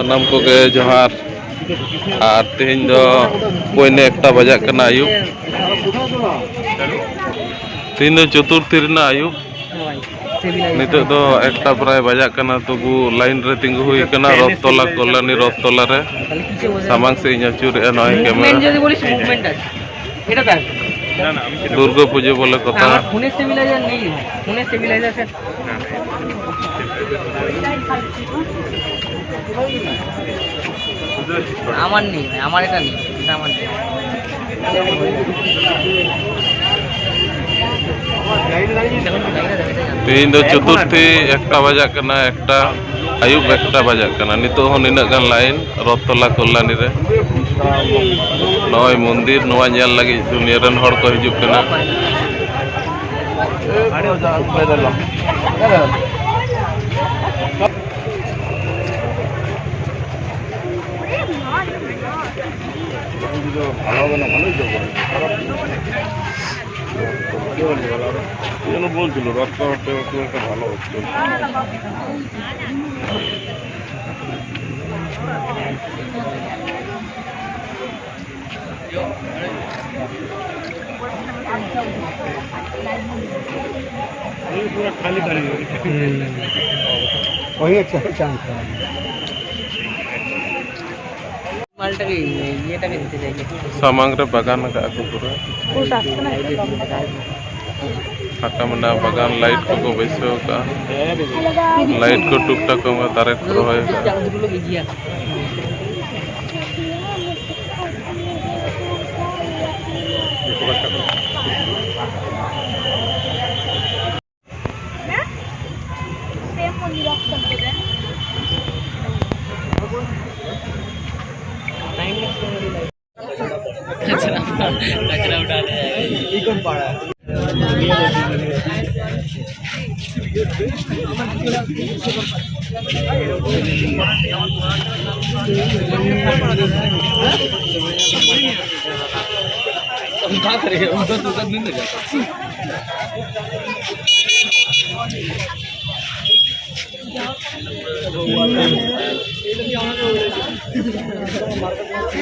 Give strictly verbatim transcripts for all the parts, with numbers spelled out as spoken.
ᱥᱟᱱᱟᱢ ᱠᱚᱜᱮ ᱡᱚᱦᱟᱨ᱾ ᱟᱨ ᱛᱮᱦᱮᱧ ᱫᱚ ᱯᱳᱭᱞᱳ ᱮᱠᱴᱟ ᱵᱟᱡᱟᱜ ᱠᱟᱱᱟ ᱟᱹᱭᱩᱵ᱾ ᱛᱮᱦᱮᱧ ᱫᱚ ᱪᱚᱛᱩᱨᱛᱷᱤ ᱨᱮᱱᱟᱜ ᱟᱹᱭᱩᱵ᱾ ᱱᱤᱛᱚᱜ ᱫᱚ ᱮᱠᱴᱟ ᱯᱨᱟᱭ ᱵᱟᱡᱟᱜ ᱠᱟᱱᱟ, ᱛᱚᱵᱩ ᱞᱟᱭᱤᱱ ᱨᱮ ᱛᱤᱸᱜᱩ ᱦᱩᱭ ᱠᱟᱱᱟ ᱨᱚᱛᱷ ᱛᱚᱞᱟ, ᱠᱚᱞᱞᱟᱱᱤ ᱨᱚᱛᱷ ᱛᱚᱞᱟ ᱨᱮ᱾ ᱥᱟᱢᱟᱝ ᱥᱮᱫ ᱤᱧ ᱟᱹᱪᱩᱨᱮᱜᱼᱟ ᱱᱚᱜᱼᱚᱭ ᱠᱮᱢᱮᱨᱟ᱾ দুর্গা পুজো বলে কথা। ফোনের স্টেবিলাইজার নেই ভাই, ফোনের স্টেবিলাইজার। আমার নেই ভাই, আমার এটা নেই, এটা আমার নেই। ᱛᱮᱦᱮᱧ ᱫᱚ ᱪᱚᱛᱩᱨᱛᱷᱤ, ᱮᱠᱴᱟ ᱵᱟᱡᱟᱜ ᱠᱟᱱᱟ, ᱮᱠᱴᱟ, ᱟᱹᱭᱩᱵ ᱮᱠᱴᱟ ᱵᱟᱡᱟᱜ ᱠᱟᱱᱟ᱾ ᱱᱤᱛᱚᱜ ᱦᱚᱸ ᱱᱤᱱᱟᱹᱜ ᱜᱟᱱ ᱞᱟᱭᱤᱱ ᱨᱚᱛᱷ ᱛᱚᱞᱟ ᱠᱚᱞᱞᱟᱱᱤ ᱨᱮ᱾ ᱱᱚᱜᱼᱚᱭ ᱢᱚᱱᱫᱤᱨ, ᱱᱚᱣᱟ ᱧᱮᱞ ᱞᱟᱹᱜᱤᱫ ᱫᱩᱱᱤᱭᱟᱹ ᱨᱮᱱ ᱦᱚᱲ ᱠᱚ ᱦᱤᱡᱩᱜ ᱠᱟᱱᱟ᱾ ভালো হবে না, ভালোই তো হবে। খারাপ কি? এই জন্য বলছিল, রাস্তাঘাটে খুব একটা ভালো হচ্ছে না। ये पूरा खाली खाली है। हम्म। वही अच्छा चांस है। মালটাকে, ইয়েটাকে দিতে চাইছে। ᱥᱟᱢᱟᱝ ᱨᱮ ᱵᱟᱜᱟᱱ ᱟᱠᱟᱫ ᱠᱚ ᱯᱩᱨᱟᱹ᱾ ᱯᱩᱨᱟᱹ ᱥᱟᱥᱛᱟ ᱱᱟ᱾ ᱯᱷᱟᱸᱠᱟ ᱢᱮᱱᱟᱜᱼᱟ ᱵᱟᱜᱟᱱ, ᱞᱟᱭᱤᱴ ᱠᱚᱠᱚ ᱵᱟᱹᱭᱥᱟᱹᱣ ᱟᱠᱟᱫᱼᱟ᱾ ᱞᱟᱭᱤᱴ ᱠᱚ ᱴᱩᱠ ᱴᱟᱠ ᱠᱚ ᱮᱢᱟ, ᱫᱟᱨᱮ ᱠᱚ ᱨᱚᱦᱚᱭ ᱟᱠᱟᱫᱼᱟ᱾ कचरा, कचरा उठा ले।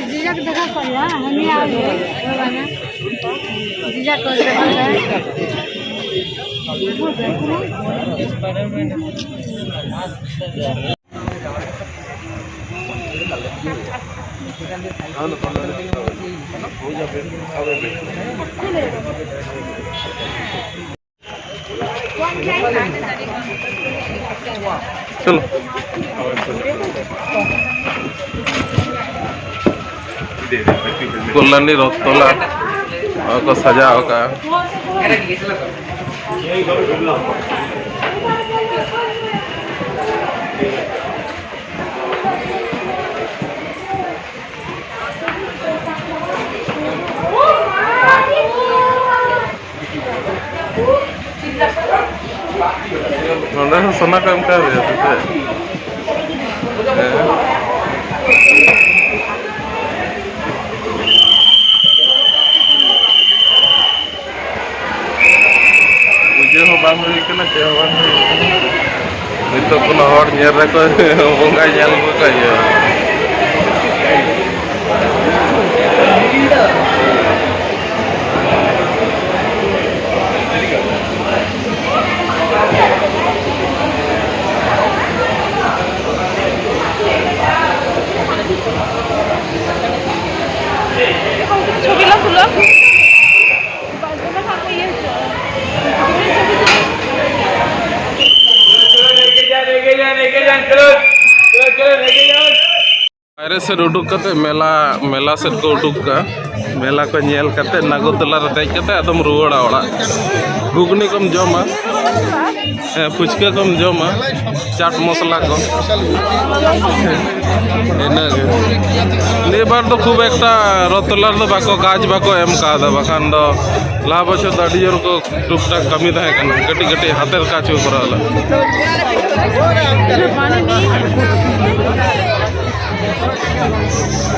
ᱡᱤᱡᱟᱠ ᱫᱮᱠᱷᱟ ᱠᱚ ᱦᱩᱭᱩᱜᱼᱟ, ᱦᱟᱹᱱᱤ ᱟᱨ ᱱᱩᱭ ᱵᱟᱵᱟ ᱱᱟ᱾ ᱡᱤᱡᱟᱠ ᱠᱚ ᱫᱮᱠᱷᱟ ᱠᱚ ᱦᱩᱭᱩᱜᱼᱟ᱾ ᱪᱚᱞᱚ᱾ ᱠᱚᱞᱞᱟᱱᱤ ᱨᱚᱛᱷ ᱛᱚᱞᱟ ᱠᱚ ᱥᱟᱡᱟᱣ ᱟᱠᱟᱫᱼᱟ᱾ ᱱᱚᱰᱮ ᱦᱚᱸ ᱥᱚᱱᱟ ᱠᱚ ᱮᱢ ᱠᱟᱣᱫᱮᱭᱟ ᱥᱮ ᱪᱮᱫ? ᱦᱮᱸ᱾ ᱯᱩᱡᱟᱹ ᱦᱚᱸ ᱵᱟᱝ ᱦᱩᱭ ᱠᱟᱱᱟ, ᱪᱮᱫ ᱦᱚᱸ ᱵᱟᱝ ᱦᱩᱭ ᱠᱟᱱᱟ᱾ ᱱᱤᱛᱚᱜ ᱠᱚᱱᱚ ᱦᱚᱲ ᱧᱮᱞ ᱨᱮᱠᱚ ᱵᱚᱸᱜᱟᱭ ᱧᱮᱞ ᱠᱚ ᱠᱟᱱ ᱜᱮᱭᱟ᱾ ছবি লো, তুলো। ᱵᱟᱭᱨᱮ ᱥᱮᱫ ᱩᱰᱩᱠ ᱠᱟᱛᱮ ᱢᱮᱞᱟ, ᱢᱮᱞᱟ ᱥᱮᱫ ᱠᱚ ᱩᱰᱩᱠ ᱠᱟᱜᱼᱟ᱾ ᱢᱮᱞᱟ ᱠᱚ ᱧᱮᱞ ᱠᱟᱛᱮ ᱱᱟᱜᱚᱨᱫᱚᱞᱟ ᱨᱮ ᱫᱮᱡ ᱠᱟᱛᱮ ᱟᱫᱚᱢ ᱨᱩᱣᱟᱹᱲᱟ ᱚᱲᱟᱜ᱾ ᱜᱷᱩᱜᱽᱱᱤ ᱠᱚᱢ ᱡᱚᱢᱟ, ᱦᱮᱸ, ᱯᱷᱩᱪᱠᱟᱹ ᱠᱚᱢ ᱡᱚᱢᱟ, ᱪᱟᱴ ᱢᱚᱥᱞᱟ ᱠᱚ, ᱤᱱᱟᱹᱜᱮ᱾ ᱱᱤᱭᱟᱹ ᱵᱟᱨ ᱫᱚ ᱠᱷᱩᱵ ᱮᱠᱴᱟ ᱨᱚᱛᱷ ᱛᱚᱞᱟ ᱨᱮᱫᱚ ᱵᱟᱠᱚ, ᱜᱟᱡᱽ ᱵᱟᱠᱚ ᱮᱢ ᱠᱟᱣᱫᱟ, ᱵᱟᱠᱷᱟᱱ ᱫᱚ ᱞᱟᱦᱟ ᱵᱚᱪᱷᱚᱨ ᱫᱚ ᱟᱹᱰᱤ ᱡᱳᱨ ᱠᱚ ᱴᱩᱠ ᱴᱟᱠ ᱠᱟᱹᱢᱤ ᱛᱟᱦᱮᱸ ᱠᱟᱱᱟ, ᱠᱟᱹᱴᱤᱡ ᱠᱟᱹᱴᱤᱡ ᱦᱟᱛᱮᱨ ᱠᱟᱡᱽ ᱠᱚ ᱠᱚᱨᱟᱣ ᱞᱮᱫᱟ᱾